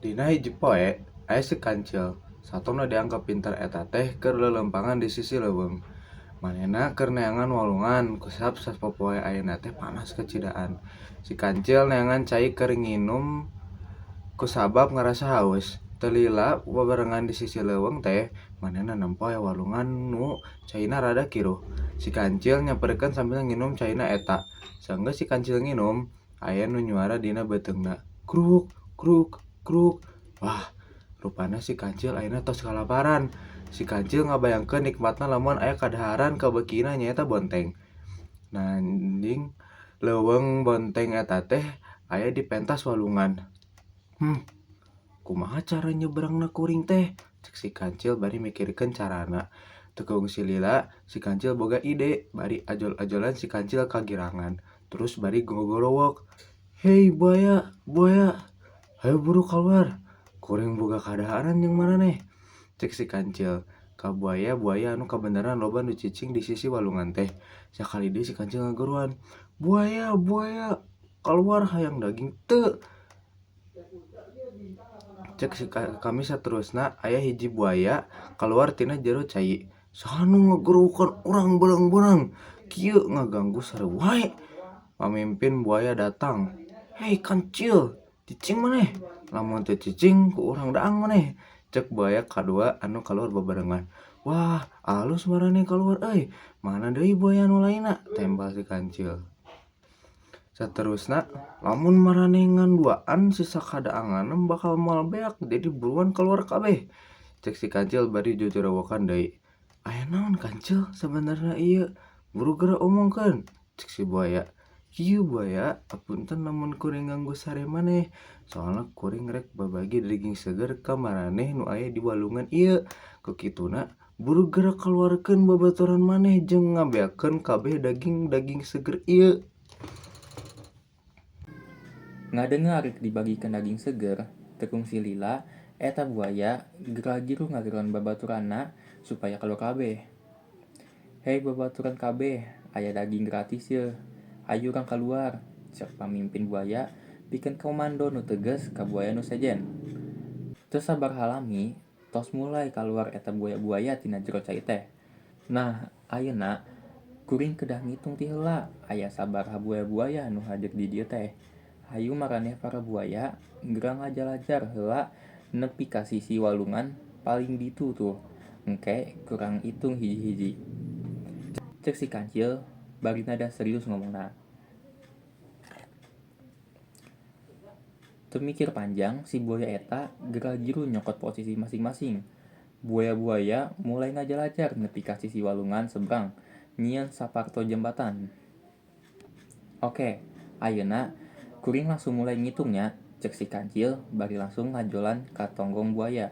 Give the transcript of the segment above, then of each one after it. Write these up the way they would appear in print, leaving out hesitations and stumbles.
Dina hiji poe, aya si Kancil, satong nu dianggap pinter eta teh keur leuleumpangan di sisi leuweung. Manehna keur neangan walungan kusabab sapopoe ayeuna teh panas kacidaan. Si Kancil neangan cai keur nginum kusabab ngarasa haus. Teu lila babarengan di sisi leuweung teh, manehna nempo aya walungan nu caina rada kiruh. Si Kancil nyamperkeun sambil nginum caina eta. Sanggeus si Kancil nginum, aya nu nyuara dina beuteungna, "Kruk kruk kruk." Wah, rupana si Kancil ayeuna tos kalaparan. Si Kancil ngabayangkeun nikmatna lamun aya kadaharan kabeukina nyaeta bonteng. Nanging leuweung bonteng eta teh aya di pentas walungan. Kumaha cara nyebrangna kuring teh? Cek si Kancil bari mikirkeun carana. Teu kaungsi lila, si Kancil boga ide, bari ajol-ajolan si Kancil ka girangan. Terus bari gogorowok, "Hei buaya, buaya, hayu buru kaluar. Kuring boga kadaharan jeung maraneh." Cek si Kancil ka buaya-buaya anu kabeneran loba nu cicing di sisi walungan teh. Sakali deui si Kancil ngageroan, "Buaya, buaya, kaluar hayang daging teu?" Cek si kami saterusna aya hiji buaya kaluar tina jero cai. "Saha nu ngagerowokan urang beurang-beurang kieu ngaganggu sare wae?" Pamimpin buaya datang. "Hei Kancil, cicing maneh. Lamun teu cicing ku urang daang maneh." Cek buaya kadua anu kaluar babarengan. "Wah, alus maraneh kaluar euy. Mana deui buaya anu lainna?" tembal si Kancil. Saterusna, "Lamun maraneh ngan duaan sisa kadaanganna bakal moal beak, jadi buruan kaluar kabeh." Cek si Kancil bari jojorowokan deui. "Aya naon Kancil sabenerna ieu? Buru geura omongkeun." Cek si buaya. "Kieu buaya, apunten lamun kuring ganggu sare maneh. Soalna kuring rek babagi daging seger ka maraneh nu aya di walungan ieu. Ku kituna buru geura kaluarkeun babaturan maneh jeung ngabeakeun kabeh daging-daging seger ieu." Ngadengar rek dibagikeun daging seger, teu kungsi lila, eta buaya gera-giru ngageroan babaturanna supaya kaluar kabeh. "Hei babaturan kabeh, aya daging gratis yeuh. Hayu urang kaluar," cek pamimpin buaya pikeun komando nu tegas ka buaya nu sejen. Teu sabaraha lami, tos mulai kaluar eta buaya-buaya tina jero cai teh. "Nah, ayeuna kuring kedah ngitung ti heula aya sabaraha buaya-buaya nu hadir di dieu teh. Hayu maraneh para buaya geura ngajalajar heula nepi ka sisi walungan paling ditu tuh. Engke kurang itung hiji-hiji." Cek si Kancil bari nada serius ngomongna. Teu mikir panjang, si buaya eta gera-giru nyokot posisi masing-masing. Buaya-buaya mulai ngajalajar nepi ka sisi walungan seberang nyieun saparto jembatan. "Oke, ayeuna kuring langsung mulai ngitung nya," cek si Kancil bari langsung ngajolan ka tonggong buaya.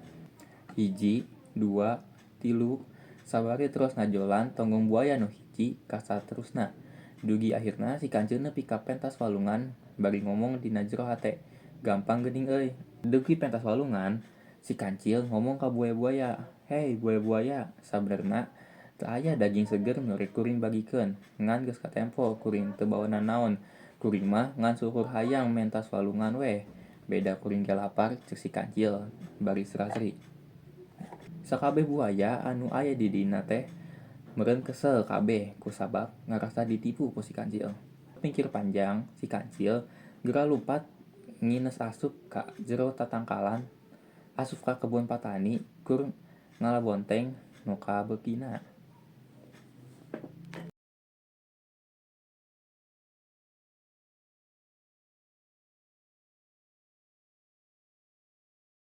1, 2, 3, sabari terus ngajolan tonggong buaya nu hiji ka saterusna. Dugi akhirna si Kancil nepi ka pentas walungan bari ngomong dina jero hate, "Gampang geuning euy." Dugi pentas walungan, si Kancil ngomong ka buaya-buaya, "Hei buaya-buaya, sabenerna teu aya daging seger nu rek kuring bagikeun, ngan geus katempo kuring teu bawa nanaon. Kuring mah ngan syukur hayang mentas walungan weh. Beda kuring ge lapar," cek si Kancil bari sera-seri. Sakabeh buaya anu aya di dina teh meureun kesel kabeh kusabab ngarasa ditipu ku si Kancil. Mikir panjang, si Kancil geura lumpat ngines asup ka jero tatangkalan, asup ka kebon patani kur ngala bonteng nu kabeukina.